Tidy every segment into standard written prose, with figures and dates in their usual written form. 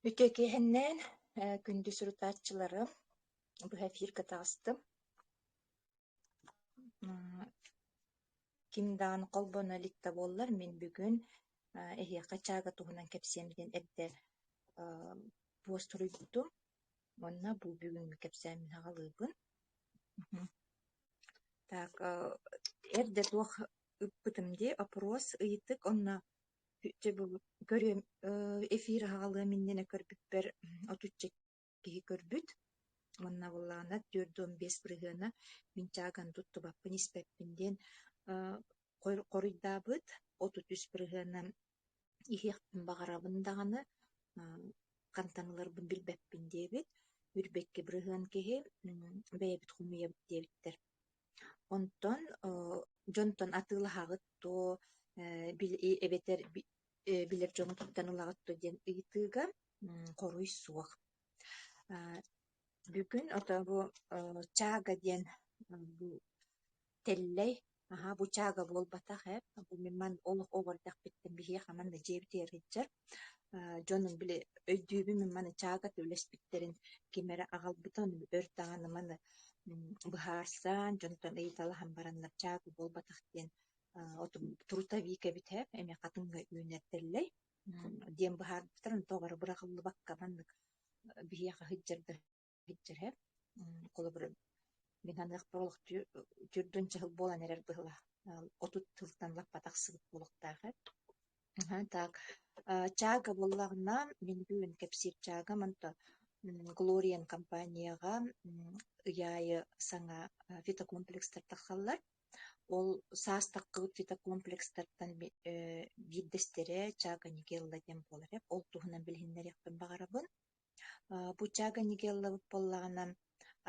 Үтүө киэһэннээн, күндү сурутааччыларым, быһа эфиргэ таҕыстым. Ким даҕаны холбоно илик да буоллар, мин бүгүн эһиэхэ чаага туһунан кэпсиэм диэн эрдэ пост суруйбутум. Уонна бу бүгүҥҥү кэпсээммин аҕалыыбын. Так, эрдэ туох ыыппытым дии, опрос, ыйытык, онно Дьэ бу көрүөм эфир аҕалыам иннинэ көрбүппэр отучча киһи көрбүт уонна буоллаҕына 45 бырыһыана мин чааган туттубаппын испэппин диэн хоруйдаабыт, 33 бырыһыана иһиэхпин баҕарабын даҕаны хантан ыларбын билбэппин диэбит, үрбэккэ бырыһыан киһи бэйэбит хомуйабыт диэбиттэр. Онтон дьонтон атыылаһаҕыт дуо, эбэтэр билэр дьоҥҥутуттан ылаҕыт дуо диэн ыйытыыга хоруй суох. Бүгүн ото бу чаага диэн бу тэллэй, аһаа бу чаага буолбатах ээ, бу мин манна олох оҕо эрдэхпиттэн биһиэхэ манна дьиэбитигэр сылдьар. Дьонум били өйдүүбүн мин маны чаагата үлэспиттэрин ким эрэ аҕалбыта, ону өр даҕаны маны быһаарсан, дьонтон ыйыталаһан бараннар чаагы буолбатах диэн трутовик эбит ээ, эмиэ хатыҥҥа үүнэр тэллэй диэн быһаарбыттар, онто тоҕо эрэ быраҕыллыбакка маннык биһиэхэ сылдьар да сылдьар ээ. Холобур, мин аныахпар олох түрдүн чаһыл буолан эрэр быһыылаах, 30 тылтан лаппа тахсыбыт буолуохтаах ээ. Так, чаага буоллаҕына, мин бүгүн кэпсиир чаагам онто Глориан компанияҕа ый аайы саҥа фитокомплекстар тахсаллар. Ол саас таххыбыт фитокомплекстартан биирдэстэрэ Чага Нигелла диэн буолар. Ол туһунан билиһиннэриэхпин баҕарабын. Бу Чага Нигеллабыт буоллаҕына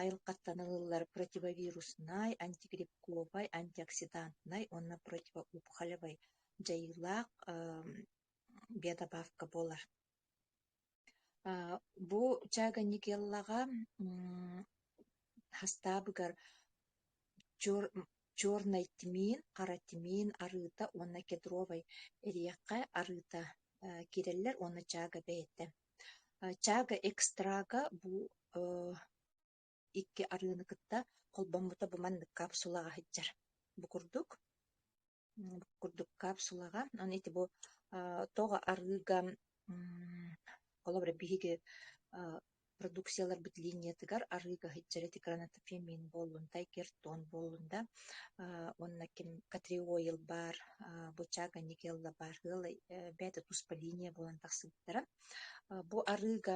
айылҕаттан ылыллар противовируснай, антигрибковай, антиоксидантнай уонна противоопухолевай дьайыылаах биодобавка буолар. Бу Чага Нигеллаҕа хастаабыгар черный тмин, хара тмин арыыта уонна кедровай эриэхэ арыыта киирэллэр уонна чага бэйэтэ. Чага экстрага бу икки арыыны кытта холбоммута бу маннык капсулаҕа сылдьар. Бу курдук Бу курдук капсулаҕа. Аны ити бу тоҕо арыыга холобура биһиги продукцияларбыт линиятыгар арыыга сылдьар ити гранатофемин буоллун, тайгертон буоллун да уонна ким катриоил баар, бу чага никелла баар ыал бэйэтэ туспа линия буолан тахсыбыттара. Бу арыыга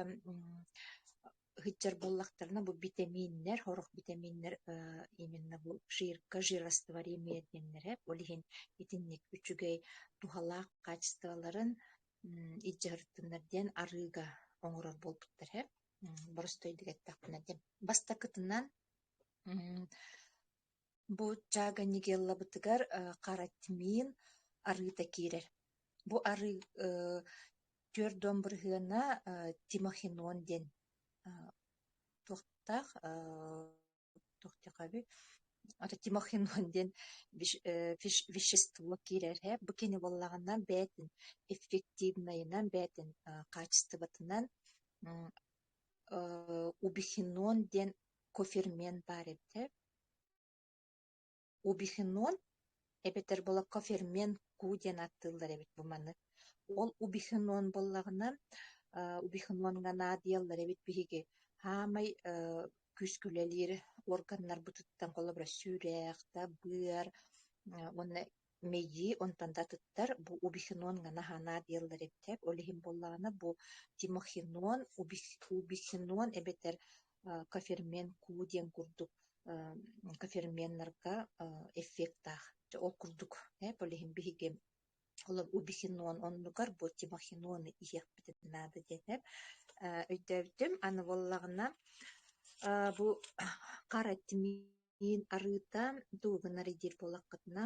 Сылдьар буоллахтарына бу битэмииннэр, сорох битэмииннэр именно бу жирка, жирорастворимые диэннэрэ, ол иһин итинник үчүгэй туһалаах хаачыстыбаларын илдьэ сырыттыннар диэн арыыга оҥорор буолбуттар ээ. Боростуойдук эттэхпинэ диэн. Бастакытынан бу чага нигеллабытыгар каротимин арыыта киирэр. Бу арыы 40 бырыһыана тимохинон диэн туохтаах туох диэххэ тимохинон диэн вещество киирэр ээ. Бу кини буоллаҕына бэйэтин эффективнайынан, бэйэтин хаачыстыбатынан убихинон диэн кофермент баар эбит ээ. Убихинон эбэтэр буола кофермент Q диэн ааттыыллар эбит бу маны. Ол убихинон буоллаҕына, убихиноҥҥа наадыйаллар эбит биһиги хаамай күүскэ үлэлиир органнарбытыттан холобура сүрэх, быар уонна мэйии онтон да атыттар бу убихиноҥҥа наһаа наадыйаллар эбит. Ол иһин буоллаҕына бу тимохинон, убихинон эбэтэр кофермент Q диэн курдук коферменнарга эффектаах. Дьэ ол курдук ээ ол иһин биһиги олор убихинон оннугар бу тимохинону иһиэхпитин наада диэн өйдөөбүтүм. Аны буоллаҕына бу хара тмин арыыта тугу гынар диир буоллаххытына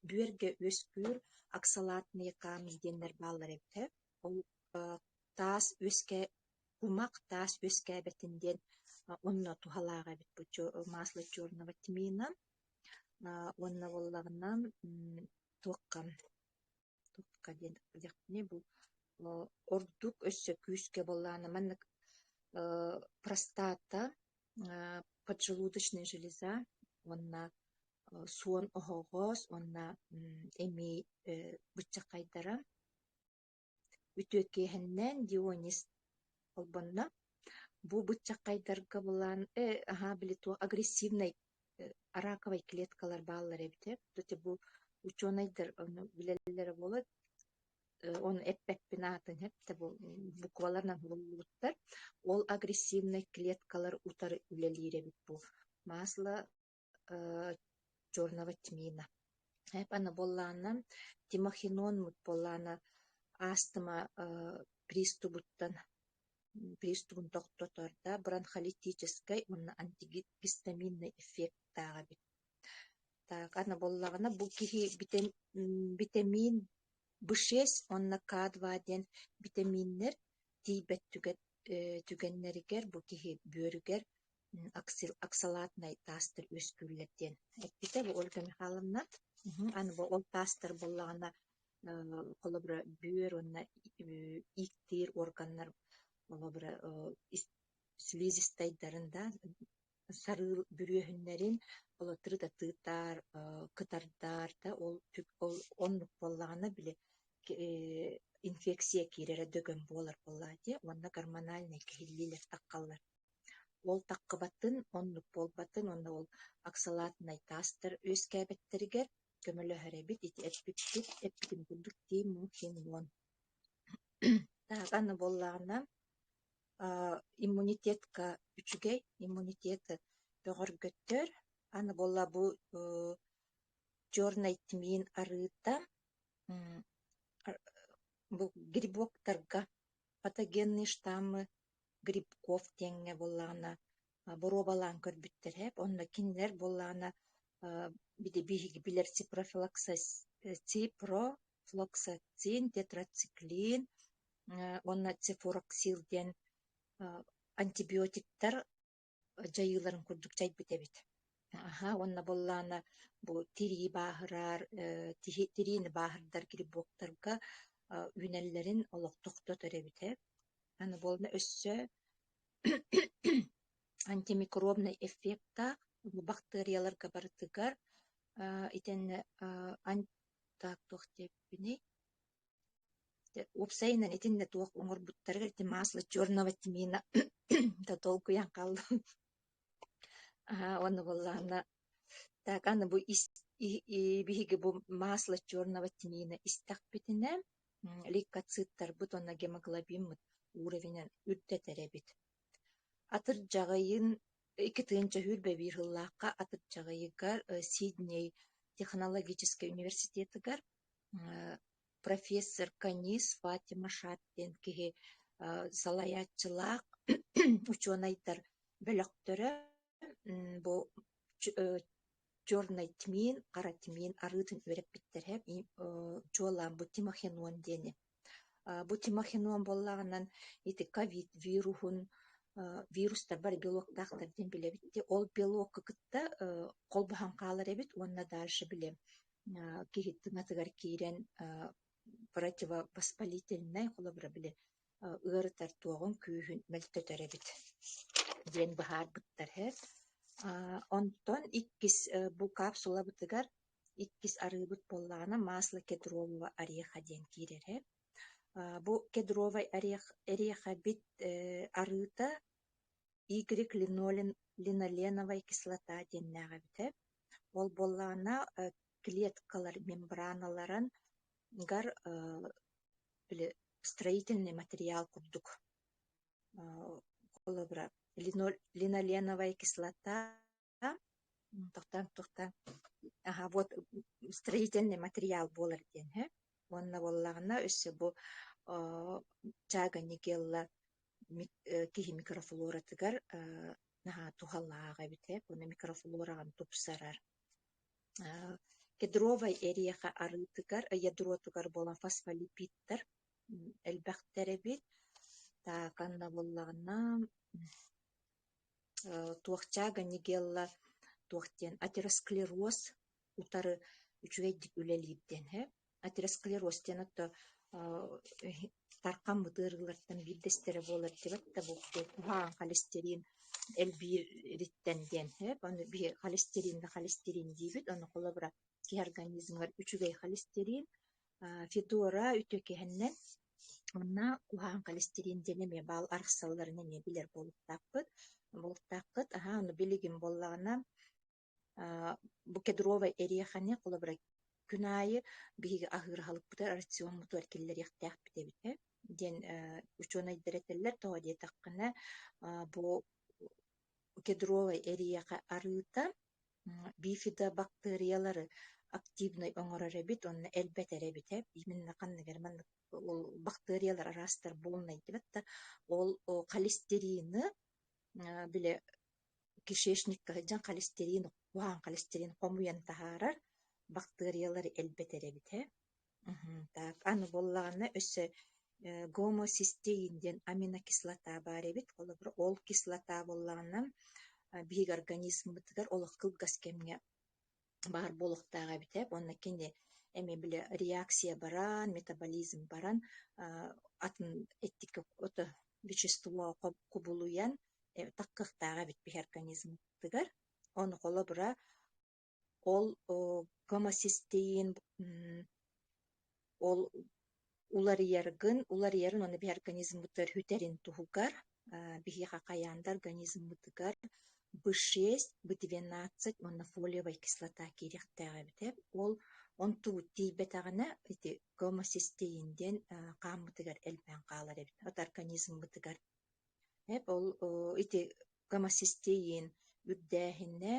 бүөргэ үөскүүр оксалатные камни диэннэр бааллар эбит ээ. Ол таас үөскэ Кумах таас үөскээбэтин диэн онно туһалаах эбит бу масло черного тмина уонна буоллаҕына туохха туохха диэн диэхпиний бу. Ордук өссө күүскэ буоллаҕына маннык простата, поджелудочная железа уонна суон оһоҕос уонна эмиий быччаххайдара үтүөккээһиннээн Дионис холбонно. Бу быччаххайдарга былаан аһаа били туох агрессивнай раковай клеткалар бааллар эбит ээ. Бу учуонайдар ону билэллэрэ буолуо Ону эппэппин аатын эптэ бу букваларынан булуллубуттар. Ол агрессивнай клеткалар утары үлэлиир эбит бу масло черного тмина. Эп аны буоллаҕына тимохинон буоллаҕына астма приступуттан приступун тохтотор да бронхолитическай уонна антигистаминный эффектаах эбит. Так, аны буоллаҕына бу киһи битэмиин Б6 уонна К2 диэн битэмииннэр тиийбэт түгэннэригэр бу киһи бүөрүгэр оксалатнай таастар үөскүүллэр диэн эппитэ бу Ольга Михайловна. Аны бу ол таастар буоллаҕына холобура бүөр уонна ииктиир органнар холобура слизистайдарын да сарыыл бүрүөһүннэрин олоттуру тыытар, кытардар да ол ол оннук буоллаҕына били инфекция киирэрэ дөкөн буолар буоллаҕа дии уонна гормональнай киһилиилэр таххаллар. Ол таххыбатын, оннук буолбатын уонна ол оксалатнай таастар үөскээбэттэригэр көмөлөһөр эбит ити эппиппит эппитим курдук тимухинон. Так аны буоллаҕына иммунитетка үчүгэй, иммунитеты бөҕөргөтөр. Аны буолла бу черный тмин арыыта бу грибоктарга патогенные штаммы грибков диэҥҥэ буоллаҕына боруобалаан көрбүттэр эп. Онно кинилэр буоллаҕына биһиги билэр ципрофлоксацин, тетрациклин уонна цефуроксил диэн антибиотиктар дьайыыларын курдук дьайбыт эбит. Аһа уонна буоллаҕына бу тирии бааһырар, тириини бааһырдар грибоктарга үүнэллэрин олох тохтотор эбит ээ. Аны буолла өссө антимикробнай эффектаах бактыарыйаларга барытыгар итиннэ так туох диэбиппиний Уопсайынан итиннэ туох оҥорбуттарыгар ити масло черного тмина да толкуйан хааллым. Аа уонна буоллаҕына так аны бу ис биһиги бу масло черного тмина истэхпитинэ лейкоциттарбыт уонна гемоглобиммыт уровенын үрдэтэр эбит. Атырдьаҕыйын 2021 сыллаахха атырдьаҕыйыгар Сидней технологическай университетыгар профессор Канис Фатима Шат диэн киһи салайааччылаах учуонайдар бөлөхтөрө бу черный тмин, хара тмин арыытын үөрэппиттэрэ чуолаан бу тимохинон диэни. Бу тимохинон буоллаҕынан ити ковид вируһун вирустар бары белоктаахтар диэн билэбит дии. Ол белокка кытта холбоһон хаалар эбит уонна дальше били киһи тыҥатыгар киирэн противовоспалительнай холобура били ыарытар туоҕун күүһүн мөлтөтөр эбит диэн быһаарбыттар һэ. Онтон иккис бу капсулабытыгар иккис арыыбыт буоллаҕына масло кедрового ореха диэн киирэр һэ. Бу кедровай орех эриэхэбит арыыта Y-линоленовай кислота диэннээх эбит ээ. Ол буоллаҕына клеткалар мембраналарын гар били строительный материал курдук холобура линоленовая кислота тохтоон тохтоон аха вот строительный материал буолар диэн ээ. Уонна буоллаҕына өссө бу чага нигелла киһи микрофлоратыгар наһаа туһалаах эбит ээ, уонна микрофлораҕын тупсарар. Кедровай эриэхэ арыытыгар, ядротугар буолан фосфолипидтар элбэхтэр эбит. Так, анна буоллаҕына туохчаага нигелла туох диэн атеросклероз утары үчүгэйдик үлэлиир диэн ээ. Атеросклероз диэн ото Тархаммыт ыарыылартан биирдэстэрэ буолар диэбэт да бу куһаҕан холестерин элбиириттэн диэн сөп. Ону биһи холестерин да холестерин диибит, ону холобура киһи организмыгар үчүгэй холестерин, федора үтүөкэһиннэн уонна куһаҕан холестерин диэн эмиэ баал арахсалларын эмиэ билэр буолуохтаахпыт. Буолуохтааххыт. Аһаа, ону билигин буоллаҕына бу кедровай эриэхэни холобура күн аайы биһиги аһыыр аһылыкпытыгар рациоммутугар киллэриэхтээхпит эбит ээ диэн учуонайдар этэллэр. Тоҕо диэтэххинэ бу кедровай эриэхэ арыыта бифидобактериялары активнай оҥорор эбит уонна элбэтэр эбит ээ. Именно ханнык эрэ маннык ол бактериялар араастар буолунай диэбэт да ол холестерины били кишечникка сылдьан холестерин, куһаҕан холестерин хомуйан таһаарар, бактыарыйалары элбэтэр эбит ээ. Так, аны буоллаҕына өссө гомоцистеин диэн аминокислота баар эбит. Холобура, ол кислота буоллаҕына биһиги организммытыгар олох кылгас кэмҥэ баар буолуохтаах эбит ээ. Уонна кини эмиэ били реакция баран, метаболизм баран атын эттиккэ вещество кубулуйан таккыахтаах эбит биһи организммытыгар. Ону холобура ол гомоцистеин ол уларыйаргын, уларыйарын уонна биһи организммытыгар сүтэрин туһугар биһиэхэ хайаан да организммытыгар Б6, Б12 уонна фолиевай кислота киириэхтээх эбит ээ. Ол онтубут тиийбэтэҕинэ ити гомоцистеин диэн хааммытыгар элбээн хаалар эбит, от организммытыгар. Эп ол ити гомоцистеин үрдээһинэ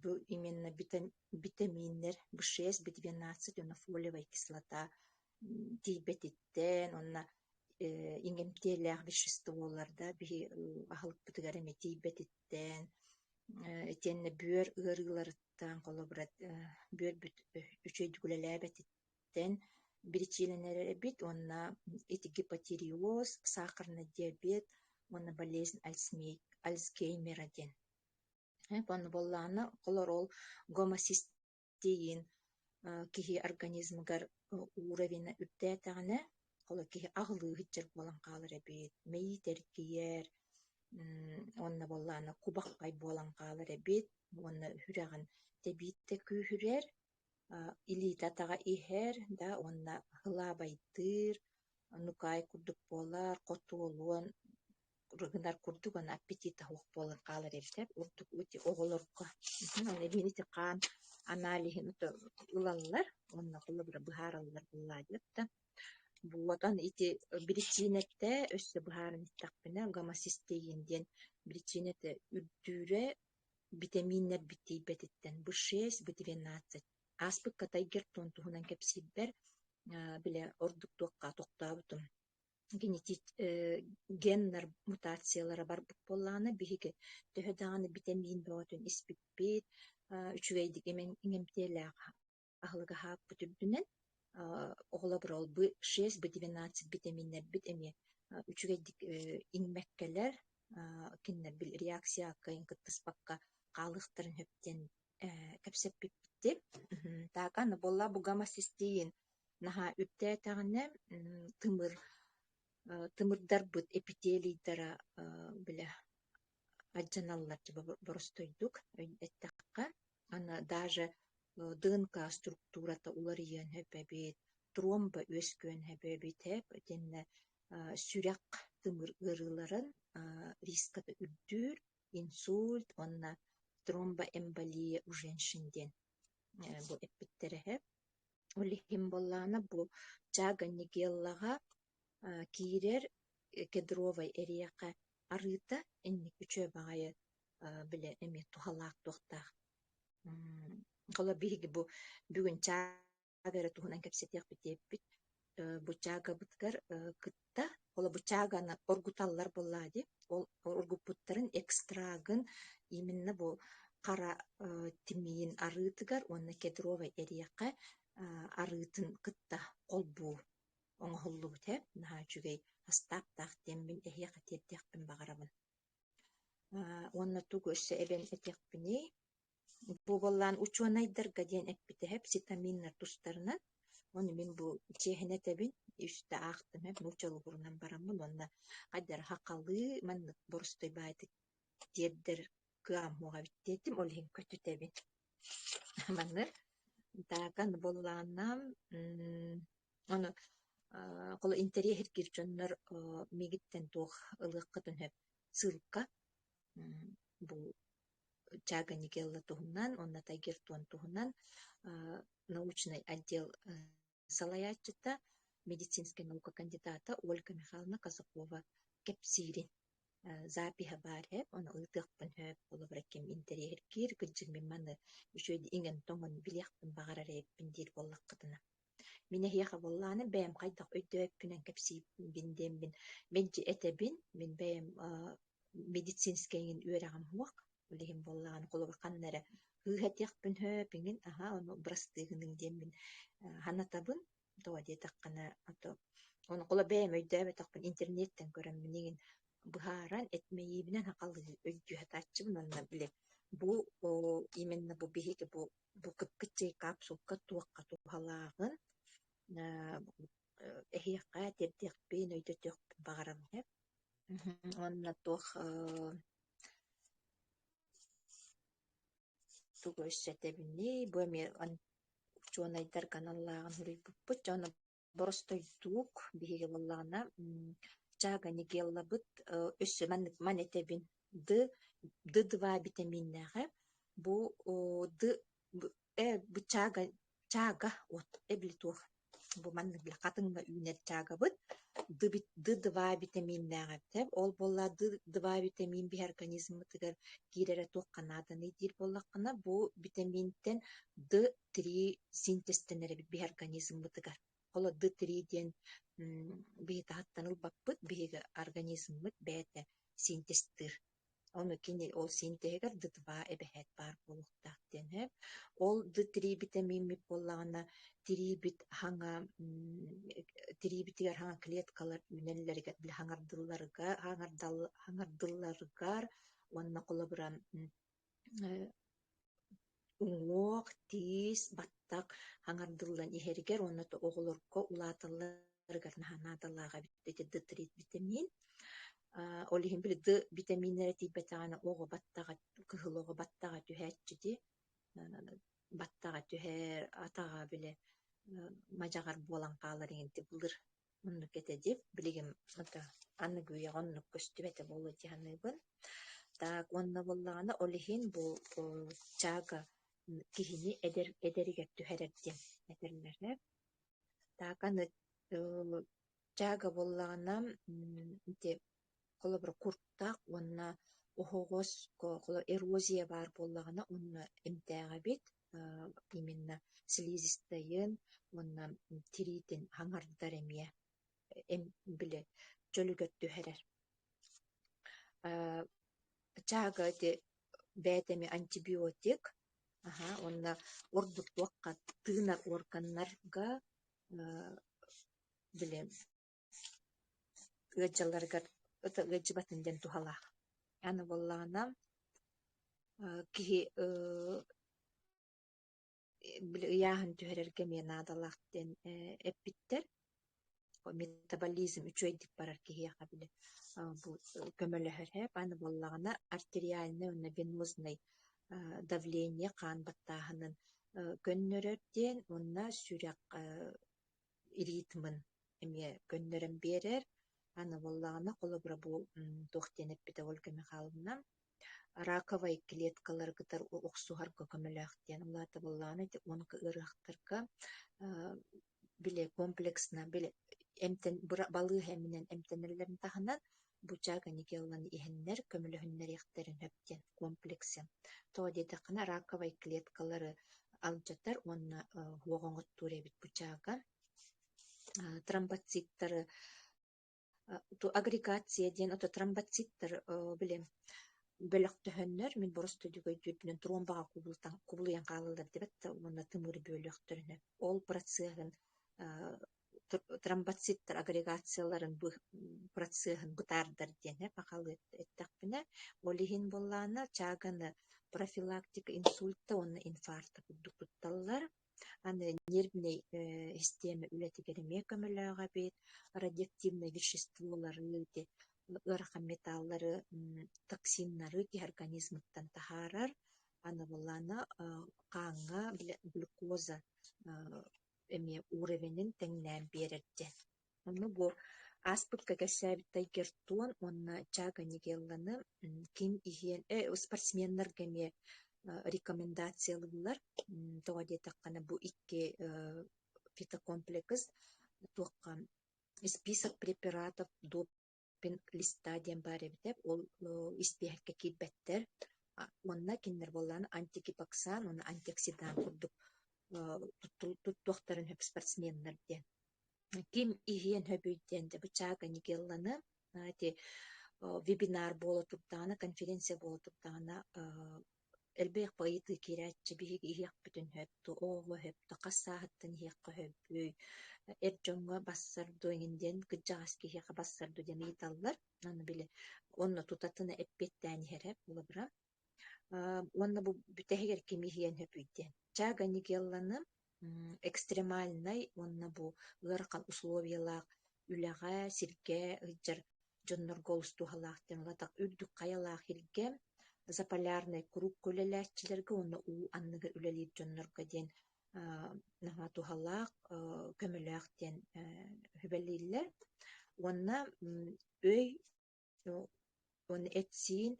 бу именно битэмииннэр Б6, Б12 уонна фолиевай кислота тиийбэтиттэн уонна иҥэмтиэлээх веществолар да биһи аһылыкпытыгар эмиэ тиийбэтиттэн итиэннэ бүөр ыарыыларыттан холобура бүөрбүт үчүгэйдик үлэлээбэтиттэн биричиинэлэр эбит уонна ити гипотиреоз, сахарный диабет уонна болезнь Альцгеймера диэн. Онно буоллаҕына холор ол гомосист тиийин киһи организмыгар уровена үрдээтэҕинэ, ол киһи аҕылыы сылдьар буолан хаалар эбит, мэйии тэргийэр, уонна буоллаҕына кубаххай буолан хаалар эбит уонна сүрэҕин тэбиитэ күүһүрэр, илиитэ-атаҕа иһэр да уонна сылаабайдыыр, нукаай курдук буолар, хотуолуон гынар курдук уонна аппетита суох буолан хаалар эбит ордук ити оҕолорго эбиини ити хаан аналиһын ылаллар уонна холобура быһаараллар буоллаадьыт да буотан ити биричиинэтэ өссө быһааран истэхпинэ гомоцистеин диэн биричиинэтэ үрдүүрэ битэмииннэрбит тиийбэтиттэн Б6, Б12 ааспыкка тайгертон туһунан кэпсиирбэр бile ордук туохха тохтообутум геннэр мутациялара барбыт буоллаҕына биһиги төһө даҕаны битэмиин бөҕөтүн испиппит, үчүгэйдик иҥэмтиэлээх аһылыгы аһааппыт үрдүнэн оҕолор ол Б6, Б12 битэмииннэрбит эмиэ үчүгэйдик иҥмэккэлэр, кинилэр били реакцияҕа кыайан кыттыспакка хаалыахтарын сөп диэн кэпсэппиппит. Так аны буолла бу гомоцистеин наһаа үрдээтэҕинэ тымыр тымырдарбыт эпителийдара бile алдьаналлар боростуойдук эттэххэ аны даже ДНК структурата уларыйыан сөп эбит, тромба үөскүөн сөп эбит итиннэ сүрэх тымыр ыарыыларын риската үрдүүр, инсульт уонна тромбоэмболия у женщин диэн бу эппиттэрэ сөп. Ол иһин буоллаҕына бу чага нигеллаҕа киирэр кедровай эриэхэ арыыта инник үчүгэй баҕайы бile эмиэ туһалаах туохтаах. Холобур биһиги бу бүгүн чага эрэ туһунан кэпсэтиэхпит диэбиппит. Бу чагабытыгар кытта холобур чаганы оргуталлар буоллаҕа дии. Ол оргуппуттарын экстрагын именно бу хара тимиин арыытыгар уонна кедровай эриэхэ арыытын кытта холбуу оҥоһуллубут ээ. Наһаа үчүгэй астааптаах диэммин эһиэхэ тиэрдиэхпин баҕарабын. Уонна тугу өссө эбэн этиэхпиний? Бу буоллаан учуонайдарга диэн эппитэ пситаминнар тустарынан. Ону мин бу чиэһинэ этэбин, үстэ аахтым ээ, нууччалыы бараммын уонна хайдары хаххалыы маннык боростуой баайдык тиэрдэр кыаҕым суох эбит диэтим, ол иһин көтүтэбин. Маны таакан буоллаҕына ону холо интэриэһиргиир дьоннор миигиттэн туох ылыаххытын сөп ссылка бу Чага Никелла туһунан уонна Тайгертон туһунан научнай отдел салайааччыта, медицинскэй наука кандидата Ольга Михайловна Казакова кэпсиирин запиһа баар ээ, ону ыытыахпын сөп, холобура ким интэриэһиргиир, кырдьык мин маны үчүгэй иҥэн-тоҥон билиэхпин баҕарар эбиппин диир буоллаххытына. Мин эһиэхэ буоллаҕына бэйэм хайдах өйдөөбүппүнэн кэпсиибин диэммин мэлдьи этэбин, мин бэйэм медицинскэйин үөрэҕим суох, ол иһин буоллаҕына холобур ханна эрэ кыыһа этиэхпин сөп иҥин аһаа ону бырастыы гыныҥ диэммин санатабын, тоҕо диэтэххинэ ото ону холо бэйэм өйдөөбөтөхпүн интернеттэн көрөммүн иҥин быһааран этмэйиибинэн сахалыы өйдүү сатааччыбын уонна били бу именно бу биһиги бу кыпкыччай капсулка туохха туһалааҕын эһиэхэ тиэрдиэхпин, өйдөтүөхпүн баҕарабын ээ. Уонна туох тугу өссө этэбиний, бу эмиэ учуонайдарга аналлааҕын суруйбуппут. Дьэ ону боростойдук биһиги буоллаҕына чага нигеллабыт өссө маннык маны этэбин Д Д2 битэмииннээҕэ бу Д бу чага чага от эбили туох бу маннык били хатыҥҥа үүнэр чаагабыт Д2 битэмииннээх эбит ол буолла Д2 битэмиин биһи организммытыгар киирэрэ туохха нааданый диир буоллаххына бу битэмиинтэн Д3 синтезтэнэр эбит биһи организммытыгар. Ол Д3 диэн биһи таһыттан ылбаппыт, биһиги организммыт бэйэтэ синтезтыыр. Ону кини ол синтеһигэр Д2 эбэһээт баар буолуохтаах диэн сөп. Ол Д3 битэмииммит буоллаҕына тириибит хаҥа тириибитигэр хаҥа клеткалар үүнэллэригэр били хаҥардылларыгар хаҥардылларыгар уонна холобура уҥуох, тиис, баттах хаҥардыллан иһэригэр уонна оҕолорго улааталларыгар наһаа наадалаах эбит ити Д3 битэмиин. Ол иһин били Д битэмииннэрэ тиийбэтэҕинэ оҕо баттаҕа, кыһыл оҕо баттаҕа түһээччи дии. Баттаҕа түһэр, атаҕа били мадьаҕар буолан хаалар иҥин былыр оннук этэ дии. Билигин аныгы үйэҕэ оннук көстүбэтэ буолуо дии саныыбын. Так уонна буоллаҕына ол иһин бу чаага киһини эдэр эдэригэр түһэрэр диэн этэллэрэ. Так аны чаага буоллаҕына ити холобура куртах уонна оһоҕос эрозия баар буоллаҕына уонна эмтээх эбит именно слизистайын уонна тириитин хаҥардар эмиэ били чөлүгэр түһэрэр. Чаага ити бэйэтэ эмиэ антибиотик уонна ордук туохха тыынар органнарга били ыалдьалларыгар ыалдьыбатын диэн туһалаах. Аны буоллаҕына киһи били ыйааһын түһэрэргэ эмиэ наадалаах диэн эппиттэр. Метаболизм үчүгэйдик барар киһиэхэ били бу көмөлөһөр ээ. Аны буоллаҕына артериальнай уонна венознай давление хаан баттааһынын көннөрөр диэн уонна сүрэх ритмын эмиэ көннөрөн биэрэр. Аны буоллаҕына, холобура, бу туох диэн эппитэ Ольга Михайловна, раковай клеткалары кытары охсуһарга көмөлөөх диэн. Ол аата буоллаҕына ити онко ыарыһахтарга били комплексно били эмтэн балыыһа эминэн эмтэнэллэрин таһынан бучаага никелланы иһэннэр көмөлөһүннэриэхтэрин сөп диэн комплексы. Тоҕо диэтэххинэ раковай клеткалары алдьатар уонна уоҕа оҥоттуур эбит бучаага. Тромбоциттары агрегация диэн ото тромбоциттар били бөлөхтөһөннөр мин боростуойдук өйдүүрбүнэн тромбаҕа кубулуйан хаалаллар диэбэт да уонна тымыр бөлөхтөрүнэ ол процеһын тромбоциттар агрегацияларын процеһын бытаардар диэн сахалыы эттэхпинэ, ол иһин буоллаҕына чааганы профилактика инсульта уонна инфаркта курдук тутталлар. Аны нервнэй систиэмэ үлэтигэр эмиэ көмөлөөх эбит, радиоактивнай веществолары, ити ыарахан металлары, токсиннары киһи организмыттан таһаарар. Аны буоллаҕына хааҥҥа глюкоза эмиэ уровенин тэҥнээн биэрэр диэн. Ону бу ааспыкка кэпсээбит Тайгертон уонна Чага Нигелланы ким иһиэн спортсменнарга эмиэ рекомендациялыыллар. Тоҕо диэтэххинэ бу икки фитокомплекс туохха список препаратов листа диэн баар эбитэ, ол испииһэккэ киирбэттэр. Уонна кинилэр буоллаҕына антигипоксан уонна антиоксидант курдук туттуохтарын сөп спортсменнар диэн. Ким иһиэн сөбүй диэн дьэ бу Чага Нигелланы ити вебинар буола турдаҕына, конференция буола турдаҕына элбэх ыйытыы киирээччи биһиги иһиэхпитин сөп дуо, оҕоҕо сөп дуо, хас сааһыттан иһиэххэ сөбүй, эр дьоҥҥо бассар дуо эҥин диэн, кырдьаҕас киһиэхэ бассар дуо диэн ыйыталлар. Аны били уонна тутатына эппиэттээн иһэрэ холобура. Уонна бу бүтэһигэр ким иһиэн сөбүй диэн. Чага Нигелланы экстремальнай уонна бу ыарахан условиялаах үлэҕэ, сиргэ сылдьар дьоннорго олус туһалаах диэн улаатах үрдүк хайалаах сиргэ заполярнай куруук үлэлээччилэргэ уонна уу анныгар үлэлиир дьоннорго диэн наһаа туһалаах, көмөлөөх диэн сүбэлииллэр. Уонна өй уонна эт-сиин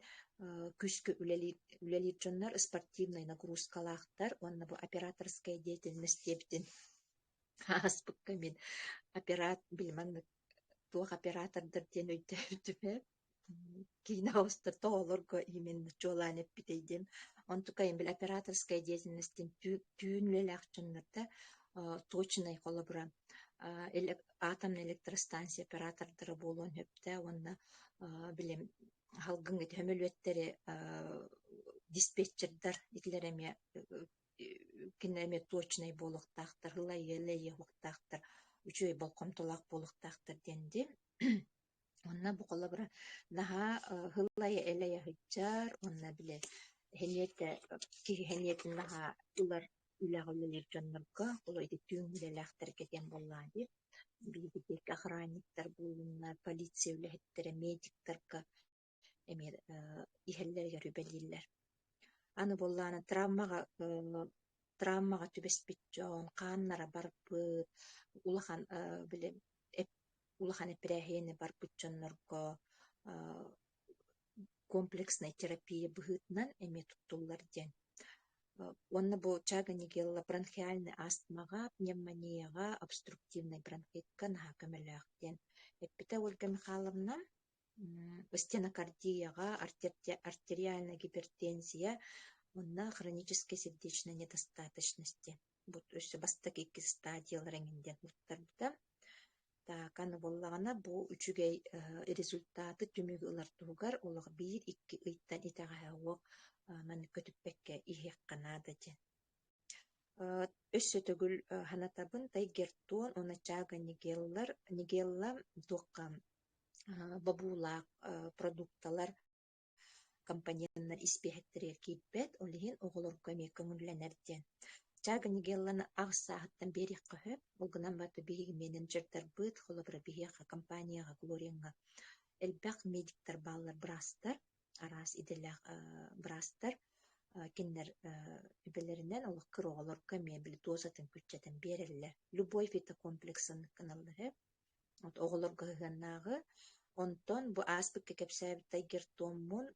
күүскэ үлэлиир дьоннор спортивнай нагрузкалаахтар уонна бу операторская деятельность диэбитин ааспыкка мин операт били маннык туох оператордар диэн өйдөөбүтүм ээ. Киинэ оҕустар тоҕолорго именно чуолаан эппитэй диэн. Онтукайым били операторская деятельностин түүн үлэлээх дьоннордо точнай холобура атомнай электростанция оператордара буолуон сөптөөх уонна били салгыҥҥа сөмөлүөттэри диспетчердар итилэр эмиэ кинилэр эмиэ точнай буолуохтаахтар, ылайыа-лэйиэ уохтаахтар, үчүгэй болҕомтолоох буолуохтаахтар диэн дии. Уонна бу холобура наһаа ылайа-элэйэ сылдьар уонна били сэниэтэ киһи сэниэтин наһаа ылар үлэҕэ үлэлиир дьоннорго, ол ити түүн үлэлээхтэргэ диэн буоллаҕа дии. Биһиги диэки охранниктар буоллуннар, полиция үлэһиттэрэ, медиктарга эмиэ иһэллэригэр үбэлииллэр. Аны буоллаҕына травмаҕа травмаҕа түбэспит дьон, хааннара барбыт, улахан били улахан эпэрээһийэни барбыт дьоннорго комплекснай терапия быһыытынан эмиэ туттуллар диэн. Уонна бу чага-нигелла бронхиальнай астмаҕа, пневмонияҕа, обструктивнай бронхитка наһаа көмөлөөх диэн эппитэ Ольга Михайловна. Стенокардияҕа, артериальная гипертензия уонна хронической сердечной недостаточности. Бу өссө бастакы иккис стадиялар эҥин диэн уктарбыта. Так, аны буоллаҕына бу үчүгэй результаты түмүгү ылар туһугар олох биир-икки ыйтан итэҕэһэ суох маннык көтүппэккэ иһиэххэ наада диэн. Өссө төгүл санатабын, Тайгертон уонна Чага Нигеллар, Нигелла туохха бобуулаах продукталар компоненнар испииһэктэригэр киирбэт, ол иһин оҕолорго эмиэ көҥүллэнэр диэн. Чага Нигелланы аҕыс сааһыттан биэриэххэ сөп, ол гынан баран биһиги менеджердарбыт, холобура биһиэхэ компанияҕа Глориаҥҥа элбэх медиктэр бааллар, быраастар, араас идэлээх быраастар кинилэр үбэлэринэн олох кыра оҕолорго эмиэ били дозатын күччэтэн биэрэллэр. Любой фитокомплексын гыналлар сөп. Оҕолорго сыһыаннааҕы. Онтон бу ааспыкка кэпсээбит Тайгертоммун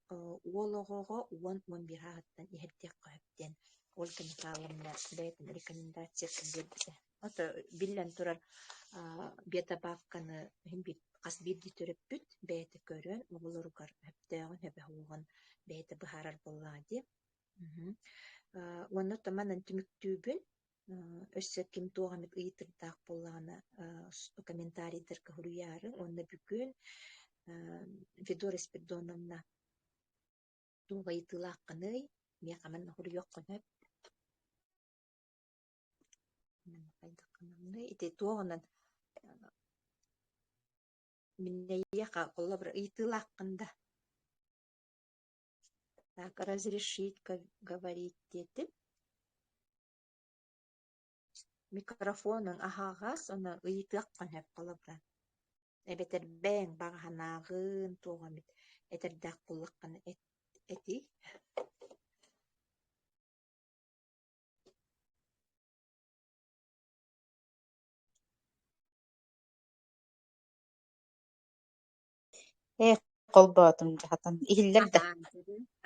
уол оҕоҕо 10-11 сааһыттан иһэрдиэххэ сөп диэн Ольга Михайловна бэйэтин рекомендациятын биэрбитэ. Ото биллэн турар биотобавканы иһин хас биирдии төрөппүт бэйэтэ көрөн оҕолоругар сөптөөҕүн сөбө бэйэтэ быһаарар буоллаҕа дии. Уонна манан түмүктүүбүн. Өссө ким туох эмит ыйытырдаах буоллаҕына комментарийдарга суруйаарыҥ уонна бүгүн Федора Спиридоновна туох ыйытыылааххыный, миэхэ манна суруйуоххун сөп. Ити туоҕунан мин эйиэхэ холобур ыйытыылааххын да Так, разрешить говорить диэтим. Микрофонун аһаҕас, ону ыйытыаххын сөп холобура. Эбэтэр бэйэҥ баҕа санааҕын, туох эмит этэрдээх буоллаххына этий. Ээ, холбоотум дьаһатан иһиллэр да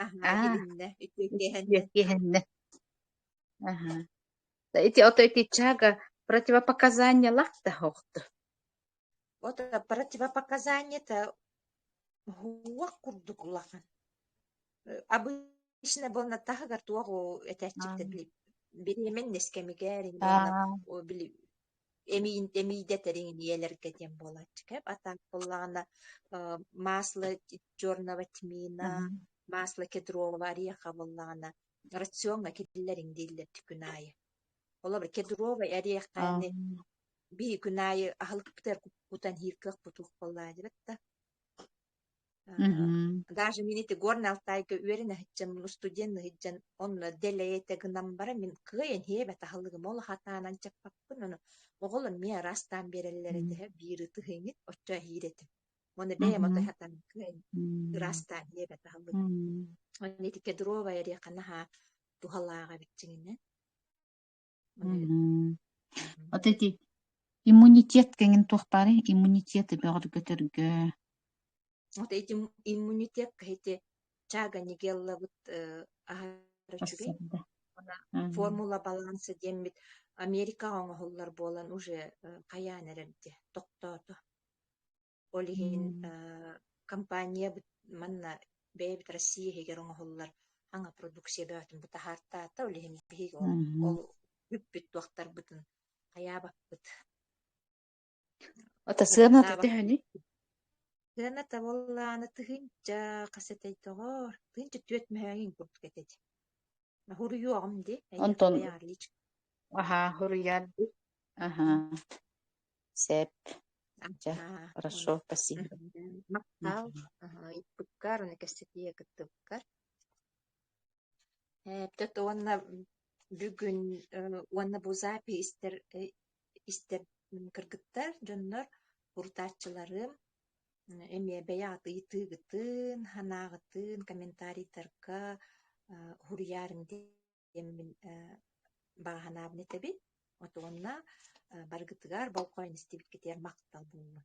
Аһаа, аһаа, аа иһилиннэ, үтүө киэһэннэн. киэһэннэ Аха. Ити ото ити чага противопоказаниялаах да охто. Вот противопоказание-то уһуох курдук улахан. Обычно буолна таһыгар туох этээччиктэр били беременность кэмигэр уонна били эмиин эмиийдэтэр ийэлэргэ диэн буолааччы кэп. А так буоллаҕына масло черного тмина, масло кедрового ореха буоллаҕына рациоҥҥа киллэриҥ дииллэр күн аайы. Холобур, кедровай орешканы биһи күн аайы аһылыкпытыгар кутан иһиир кыахпыт суох буоллаҕа диэбэт да. Даже мин ити Горнай Алтайга үөрэнэ сылдьан, студент сылдьан онно дэлэйэтэ гынан баран мин кыайан иһиэбэт аһылыгым ол хатаанан чаппаппын, ону оҕолор эмиэ араастаан биэрэллэр этэ, биир ытыһыҥҥыт оччо иһиир этим. Уонна бэйэм отой хатан кыайан ыраастаан иһиэбэт аһылыгым. Уонна ити кедровая ореха наһаа туһалаах эбит дьиҥинэн. Вот эти иммунитет кэҥин туох баарый? Иммунитеты бөҕөргөтөргө Вот эти иммунитекка ити чага нигеллабыт аһара үчүгэй. Сарсыарда. Уонна формула баланса диэммит Америкаҕа оҥоһуллар буолан уже хайаан эрэр дии тохтоото. Ол иһин компаниябыт манна бэйэбит Россия иһигэр оҥоһуллар хаҥа продукция бөҕөтүн бу таһаартаата. Ол иһин биһиги ол ол бүппүт туохтарбытын хайаабаппыт. Ата сыаната төһөнүй? Сыаната буоллаҕына тыһыынча хас этэй доҕоор, 1004 мөһөөҥүн курдук этэ дии. Хуруйуоҕум дии, эйиэхэ Онтон бэйэҕэр лич. аһаа хуруйаар дии. Аһаа сеп. Дьэ, Аа, хорошо, спасибо. Махтал, ыйыппыккар, уонна кэпсэтиигэ кыттыбыккар. Эптет уонна бүгүн уонна бу запись истэр истэр кыргыттар, дьоннор, урутааччыларым эмиэ бэйэҕит ыйытыыгытын, санааҕытын комментарийдарга уһуруйаарыҥ диэммин баҕа санаабын этэбин. От уонна барыгытыгар болҕойон истибиккитигэр махтал буоллун.